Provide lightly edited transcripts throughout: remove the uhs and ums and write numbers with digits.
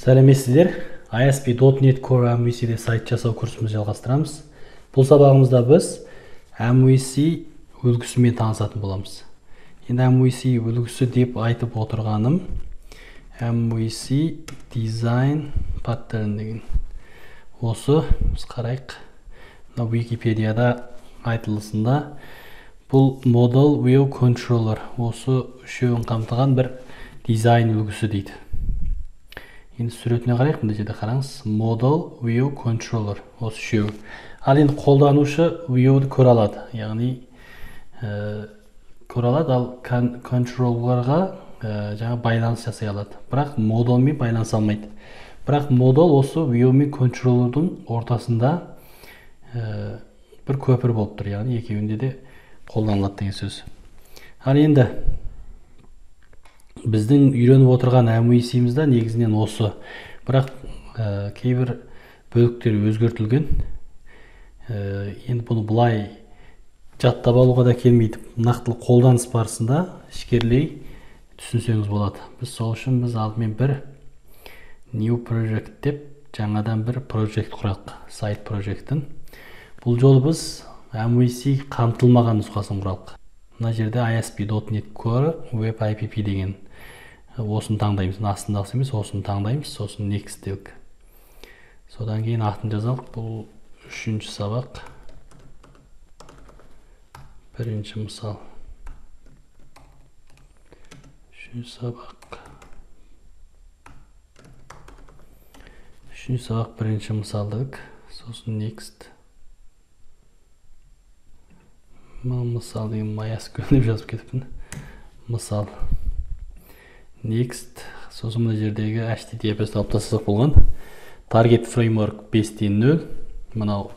Сәлеметсіздер. ASP.NET Core MVC-де сайт жасау курсымызды жалғастырамыз. Бұл сабағымызда біз MVC үлгісімен танысатын боламыз. Енді MVC үлгісі деп айтып отырғаным MVC Design Pattern деген. Осы біз қарайық. Мына Википедияда айтылысында бұл Model View Controller, осы үшеуін қамтыған бір дизайн үлгісі дейді. Енді суретіне қарайық, мына жерде қараңыз, Model View Controller, осы үшеуі. Ал енді қолданушы View'ді көре алады, яғни көре алады, ал контроллерға жаңа байланыс жасай алады. Бірақ Model'мен байланыса алмайды. Бірақ Model осы View мен Controller'дың ортасында бір көпір болып тұр, яғни екеуінде де қолданылады деген сөз. Ал енді біздің үйреніп отырған MVC-мізде негізінен осы. Бірақ кейбір бөліктер өзгертілген. Енді бұны былай жаттап алуға да келмейді. Нақтылы қолданыс барысында ішкерлей түсінсеңіз болады. Біз сол үшін алдымен бір New Project деп жаңадан бір project құрайық, сайт проектін. Бұл жолы біз MVC қамтылмаған нұсқасын құрайық. Мына жерде ASP.NET Core Web App деген осыны таңдаймыз. Мына астындағысы емес, осыны таңдаймыз. Сосын Next делік. Содан кейін атын жазалық. Бұл үшінші сабақ. Бірінші мысал. Үшінші сабақ. Үшінші сабақ бірінші мысал дедік. Сосын Next. Мысал деген MySQL деп жазып кетіппін. Мысал. Next. Сосын мына жердегі HTTPS алып тастасақ болған. Target Framework 5.0. Мынау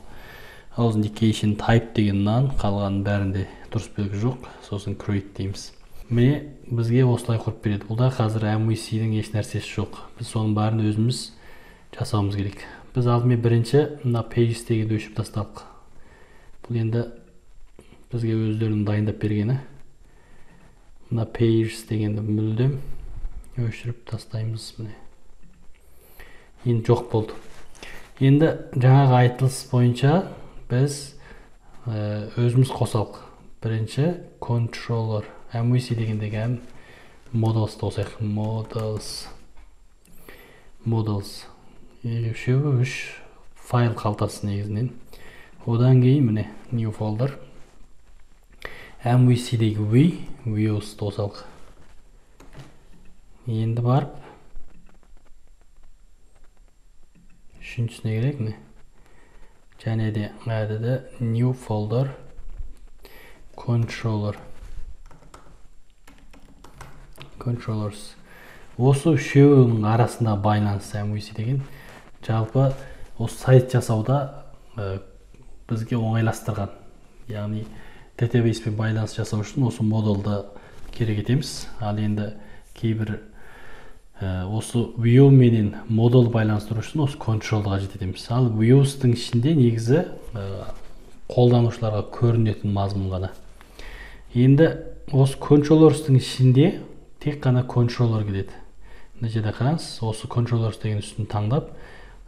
Authentication Type дегеннен қалған бәрінде дұрыс белгі жоқ. Сосын Create дейміз. Міне бізге осылай құрып береді. Бұл да қазір MVC-дің еш нәрсесі жоқ. Біз соның бәрін өзіміз жасауымыз керек. Біз алдымен бірінші мына Pages дегенді өшіріп тастадық. Бұл енді бізге өздерінің дайындап бергені. Мына Pages дегенді мүлдем өшіріп тастаймыз. Міне. Енді жоқ болды. Енді жаңағы айтылыс бойынша біз өзіміз қосалық. Бірінші controller, MVC дегендегі M models қосайық. Models. Models. Үшеуі үш файл қалтасы негізінен. Одан кейін міне new folder. MVC-дегі V, views қосалық. Енді барып үшіншісіне керек міне. Және де add new folder controller. Controllers. Осы үшеуінің арасында байланыс MVC деген жалпы осы сайт жасауда бізге оңайластырған. Яғни database-пен байланыс жасау үшін осы модульді керек етеміз. Ал енді кейбір осы view менен модуль байланыстыру үшін осы control'ды қажет етеміз. Ал views'тың ішінде негізі қолданушыларға көрінетін мазмұн ғана. Енді осы controllers'тың ішінде тек қана controller келеді. Мына жерде қараңыз, осы controllers деген үстін таңдап,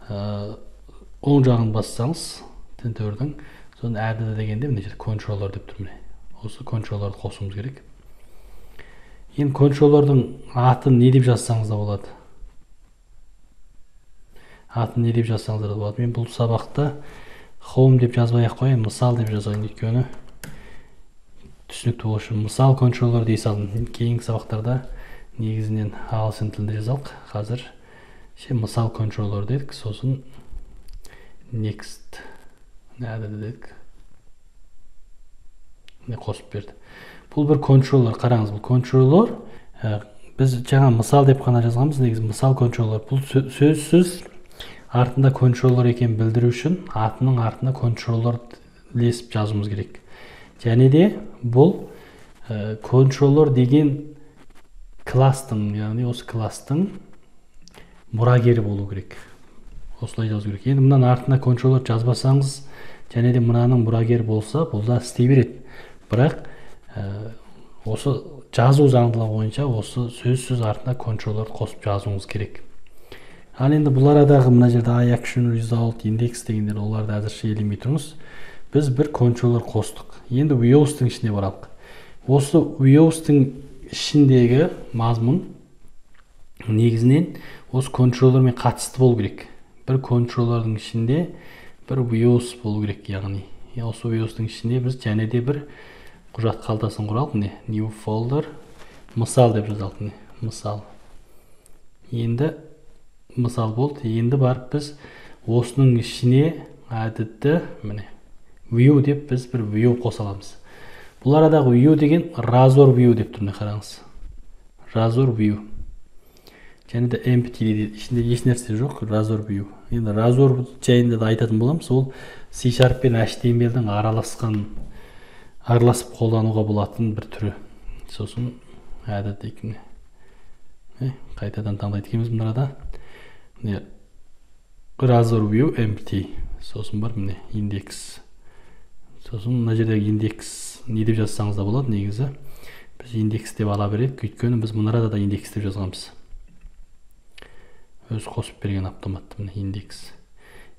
оң жағын бассаңыз, тінтөөрдің, соны add дегенде мына жерде controller деп тұр міне. Осы controllerді қосуымыз керек. Енді controllerдің атын не деп жазсаңыз да болады. Атын не деп жазсаңыз да болады. Мен бұл сабақта home деп жазбай ақ қояйын, мысал деп жазайын, өйткені түсінікті болу үшін мысал controller дей салдым. Кейінгі сабақтарда негізінен ағылшын тілінде жазалық. Қазір мысал controller дедік, сосын next add дедік. Міне қосып берді. Бұл бір контроллер, қараңыз, бұл контроллер. Біз жаңа мысал деп қана жазғанбыз, негізі мысал контроллер. Бұл сөзсіз артында контроллер екенін білдіру үшін атының артына контроллер ілесіп жазуымыз керек. Және де бұл контроллер деген класстың, яғни осы класстың мұрагері болу керек. Осылай жазу керек. Енді мынаның артына контроллер жазбасаңыз, және де мынаның мұрагері болса, бұл да істей береді. Бірақ осы жазу заңдылығы бойынша осы сөзсіз артына контроллер қосып жазуыңыз керек. Ал енді бұл арадағы мына жерде iAction, Result, Index дегендер, оларды әзірше елемей тұрыңыз. Біз бір контроллер қостық. Енді Views-тың ішіне баралық. Осы Views-тың ішіндегі мазмұн негізінен осы контроллермен қатысты болу керек. Бір контроллердің ішінде бір Views болу керек, яғни. Осы Views-тың ішінде біз және де бір құжат қалтасын құралық. Міне, New Folder, мысал деп жазалық, міне, мысал. Енді мысал болды. Енді барып біз осының ішіне әдетті, міне, View деп біз бір View қоса аламыз. Бұл арадағы View деген Razor View деп тұр, міне қараңыз. Razor View. Және де empty дейді, ішінде еш нәрсе жоқ, Razor View. Енді Razor жайында да айтатын боламыз. Ол C Sharp пен HTML-дің араласып қолдануға болатын бір түрі. Сосын әдет дейік, міне. Қайтадан таңдайды екенбіз мына арада. Міне, Razor View empty. Сосын бар, міне, индекс. Сосын мына жердегі индекс не деп жазсаңыз да болады негізі. Біз индекс деп ала берейік, өйткені біз мына арада да индекс деп жазғанбыз. Өз қосып берген автоматты, міне, индекс.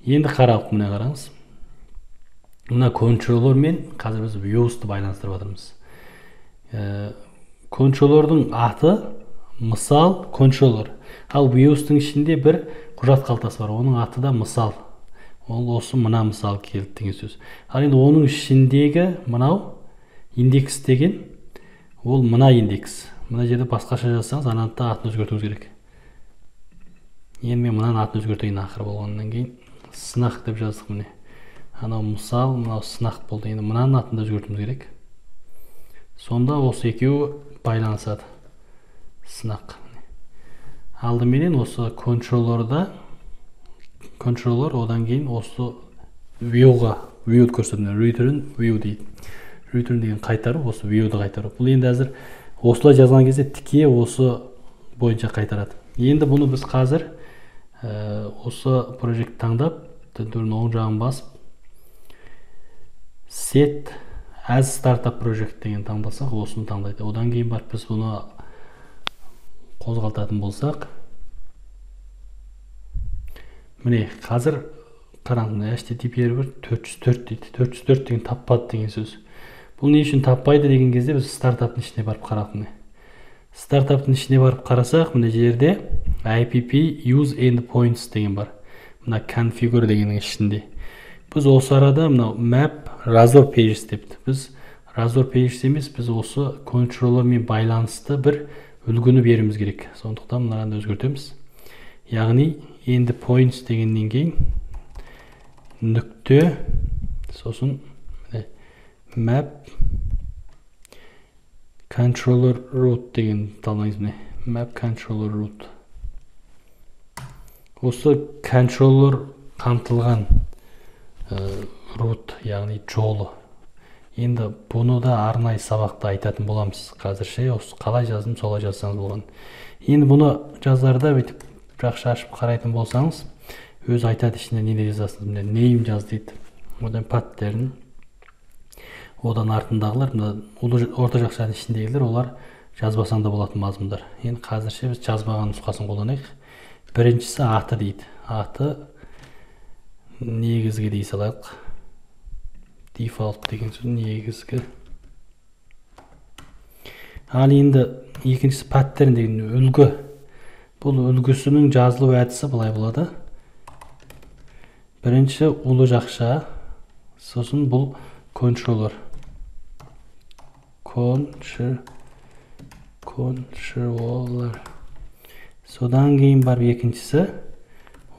Енді қаралық, міне қараңыз. Мына контроллер мен қазір біз Views-ты байланыстырып жатырмыз. Контроллердің аты мысал контроллер. Ал Views-тың ішінде бір құжат қалтасы бар, оның аты да мысал. Ол осы мына мысал келді деген сөз. Ал енді оның ішіндегі мынау индекс деген, ол мына индекс. Мына жерде басқаша жазсаңыз, ананы да атын өзгертуіңіз керек. Енді мен мынаның атын өзгертейін ақыры болғаннан кейін. Сынақ деп жаздық, міне. Анау мысал, мынау сынақ болды. Енді мынаның атын да өзгертуіміз керек. Сонда осы екеуі байланысады. Сынақ. Алдыменен осы контроллерда, контроллер, одан кейін осы view-ға, view-ді көрсетеді. Return view дейді. Return деген қайтару, осы view-ді қайтару. Бұл енді әзір осылай жазған кезде тіке осы бойынша қайтарады. Енді бұны біз қазір осы проект таңдап, түнтүрін оң жағын басып, set as startup project деген таңдасақ, осыны таңдайды. Одан кейін барып біз бұны қозғалтатын болсақ, міне қазір қараңыз, мына HTTP сервер 404 дейді. 404 деген таппады деген сөз. Бұл не үшін таппайды деген кезде біз стартаптың ішіне барып қарайық, міне. Стартаптың ішіне барып қарасақ, мына жерде app use endpoints деген бар. Мына configure дегеннің ішінде. Біз осы арада мынау map razor pages депті. Біз razor pages емес, біз осы контроллермен байланысты бір үлгіні беруіміз керек. Сондықтан мынаны өзгертеміз. Яғни endpoints дегеннен кейін нүкте, сосын міне map controller root деген таңдаймыз, міне map controller root. Осы контроллер қамтылған root, яғни жолы. Енді бұны да арнайы сабақта айтатын боламыз. Қазірше осы қалай жаздым, солай жазсаңыз болған. Енді бұны жазарда бүйтіп жақша ашып қарайтын болсаңыз, өзі айтады ішінде не деп жазасыз. Міне, name жаз дейді. Одан pattern, одан артындағылар, мына орта жақшаның ішіндегілер, олар жазбасаң да болатын мазмұндар. Енді қазірше біз жазбаған нұсқасын қолданайық. Біріншісі аты дейді. Аты негізгі дей салайық. Default деген сөз негізгі. Ал енді екіншісі pattern деген үлгі. Бұл үлгісінің жазылу әдісі былай болады. Бірінші ұлы жақша, сосын бұл контроллер. Controller. Содан кейін барып екіншісі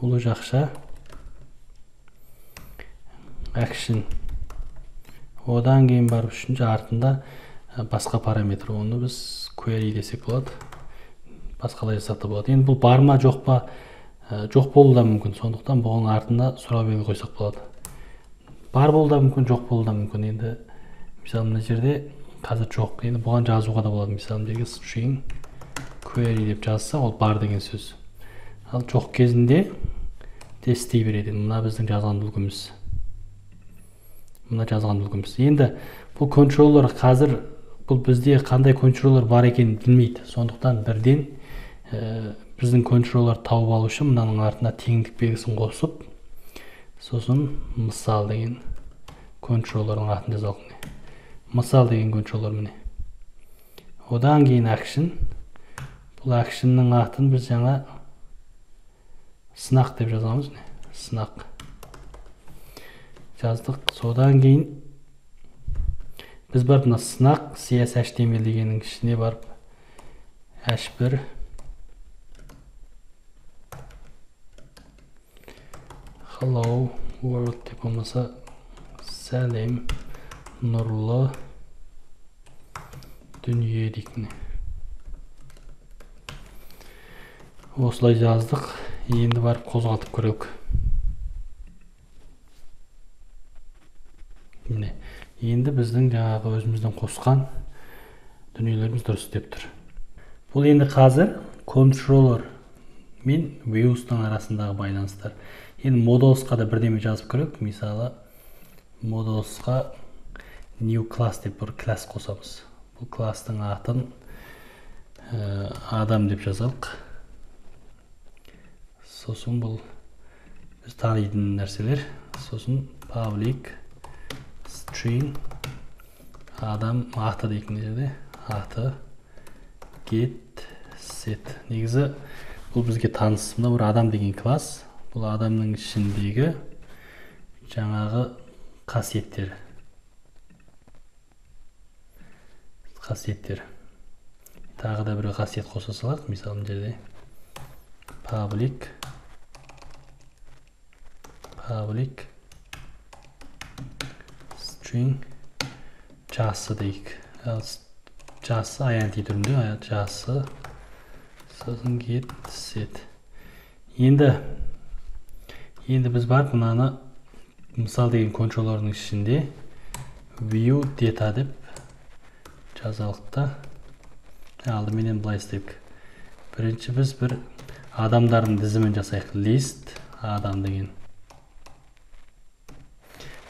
ұлы жақша action. Одан кейін барып үшінші артында басқа параметр, оны біз query десек болады. Басқалай жасақ та болады. Енді бұл бар ма, жоқ па, жоқ болуы да мүмкін. Сондықтан бұның артында сұрау белгі қойсақ болады. Бар болуы да мүмкін, жоқ болуы да мүмкін. Енді мысалы мына жерде қазір жоқ. Енді бұған жазуға да болады. Мысалы мына жерге string query деп жазса, ол бар деген сөз. Ал жоқ кезінде де істей береді. Мына біздің жазған үлгіміз. Мына жазған үлгіміз. Енді бұл контроллер қазір бұл бізде қандай контроллер бар екенін білмейді. Сондықтан бірден Біздің контроллер тауып алу үшін мынаның артына теңдік белгісін қосып, сосын мысал деген контроллердің атын жазалық. Мысал деген контроллер міне. Одан кейін action. Бұл actionның атын біз жаңа сынақ деп жазамыз. Сынақ жаздық. Содан кейін біз барып мына сынақ CSHTML дегеннің ішіне барып H1 Hello World деп болмаса сәлем нұрлы дүние дейік. Осылай жаздық. Енді барып қозғалтып көрейік. Міне, енді біздің жаңағы өзіміздің қосқан дүниелеріміз дұрыс істеп тұр. Бұл енді қазір контроллер мен views'тың арасындағы байланыстар. Енді models'қа да бірдеме жазып көрейік. Мысалы, models'қа new class деп бір класс қосамыз. Бұл класстың атын адам деп жазалық. Сосын бұл біз танитын нәрселер. Сосын public string адам аты дейік мына жерде. Аты get set. Негізі бұл бізге таныс. Мына бір адам деген класс. Бұл адамның ішіндегі жаңағы қасиеттері. Қасиеттер. Тағы да бір қасиет қоса салайық. Мысалы, мына жерде public string жасы дейік. Жасы int түрінде, жасы, сосын get set. Енді біз барып мынаны мысал деген контроллердің ішінде view data деп жазалық та. Алдыменен былай істейік. Бірінші біз бір адамдардың тізімін жасайық. List адам деген.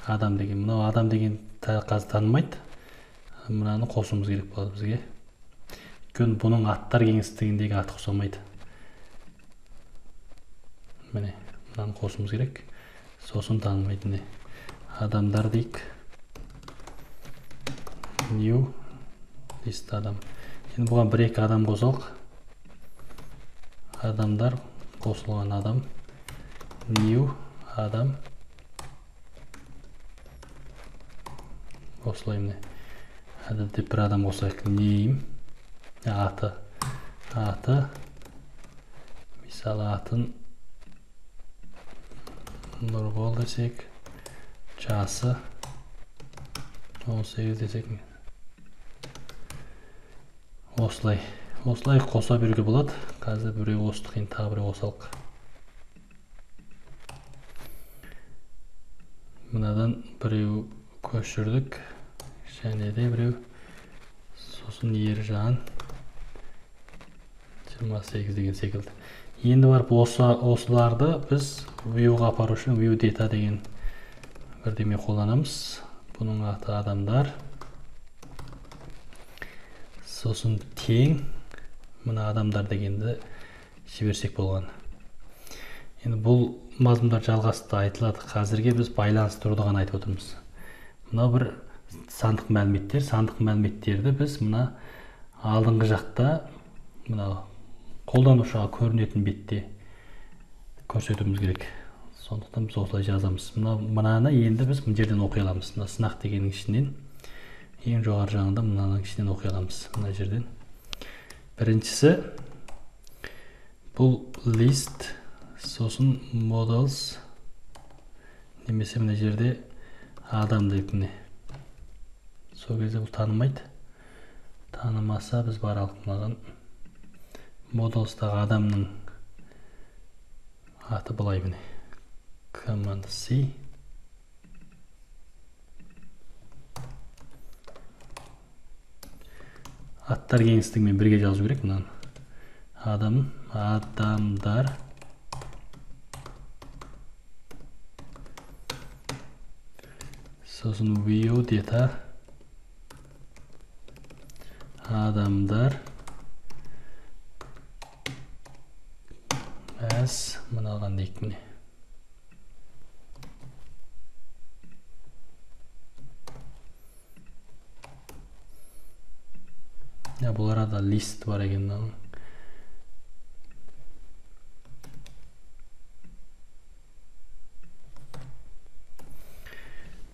Адам деген. Мынау адам деген қазір танымайды. Мынаны қосуымыз керек болады бізге. Өйткені бұның аттар кеңістігіндегі аты қосылмайды. Міне, мынаны қосуымыз керек. Сосын танымайды. Міне. Адамдар дейік. New list адам. Енді бұған бір-екі адам қосалық. Адамдар қосылған адам. New адам. Осылай міне. Әдетте бір адам қосайық. Name. Аты. Аты. Мысалы атын Нұрбол десек. Жасы 18 десек. Осылай. Осылай қоса беруге болады. Қазір біреу қостық, енді тағы біреу қосалық. Мынадан біреу көшірдік. Және де біреу. Сосын Ержан 28 деген секілді. Енді барып осыларды біз view-ға апару үшін view data деген бірдеме қолданамыз. Бұның аты адамдар. Сосын тең мына адамдар дегенді жіберсек болған. Енді бұл мазмұндар жалғасты айтылады. Қазірге біз байланыстыруды ғана айтып отырмыз. Мынау бір сандық мәліметтер. Сандық мәліметтерді біз мына алдыңғы жақта мына қолданушыға көрінетін бетте көрсетуіміз керек. Сондықтан біз осылай жазамыз. Мынаны енді біз мына жерден оқи аламыз. Мына сынақ дегеннің ішінен ең жоғары жағында мынаның ішінен оқи аламыз. Мына жерден. Біріншісі бұл list, сосын models немесе мына жерде адам деп міне. Сол кезде бұл танымайды. Танымаса біз баралық мынаған models'тағы адамның аты былай міне. Command C. Аттар кеңістігімен бірге жазу керек мынаны. Адам, адамдар. Сосын view data. Адамдар. As мынаған дейік міне. Я бұл арада лист бар екен мынаның.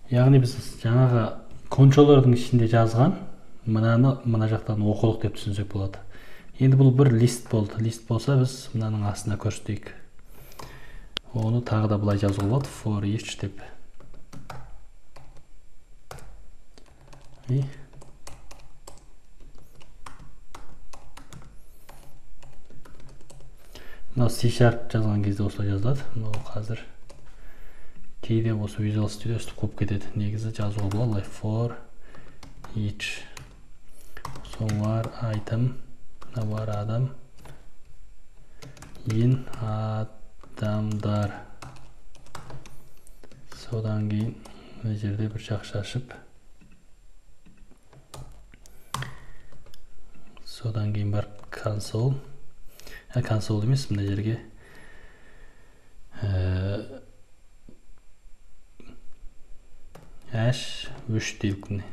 Яғни біз жаңағы контроллердің ішінде жазған мынаны мына жақтан оқылық деп түсінсек болады. Енді бұл бір лист болды. Лист болса біз мынаның астына көрсетейік. Оны тағы да былай жазуға болады. For each деп. И мынау C# жазған кезде осылай жазылады. Мынау қазір кейде осы Visual Studio өстіп қуып кетеді. Негізі жазуға болады for each. So var item, var адам, in адамдар. Содан кейін мына жерде бір жақша ашып, содан кейін барып консоль, консоль емес, мына жерге h3 дейік міне.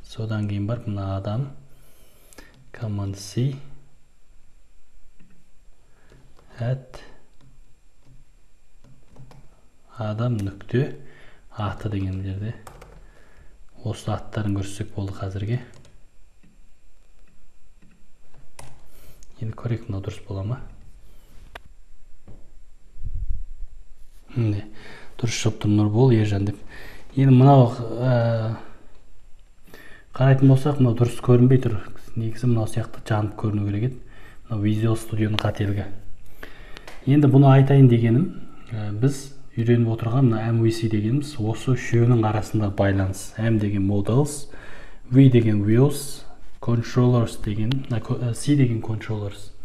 Содан кейін барып мына адам command C at адам нүкте аты деген жерде осы аттарын көрсек болды қазірге. Енді көрейік мынау дұрыс бола ма? Міне дұрыс шығып тұр, Нұрбол Ержан деп. Енді мынау қарайтын болсақ, мынау дұрыс көрінбей тұр. Негізі мынау сияқты жанып көріну керек еді. Мынау Visual Studio'ның қателігі. Енді бұны айтайын дегенім, біз үйреніп отырған мына MVC дегеніміз осы үшеуінің арасында байланыс. M деген models, V деген views, controllers деген, C деген controllers.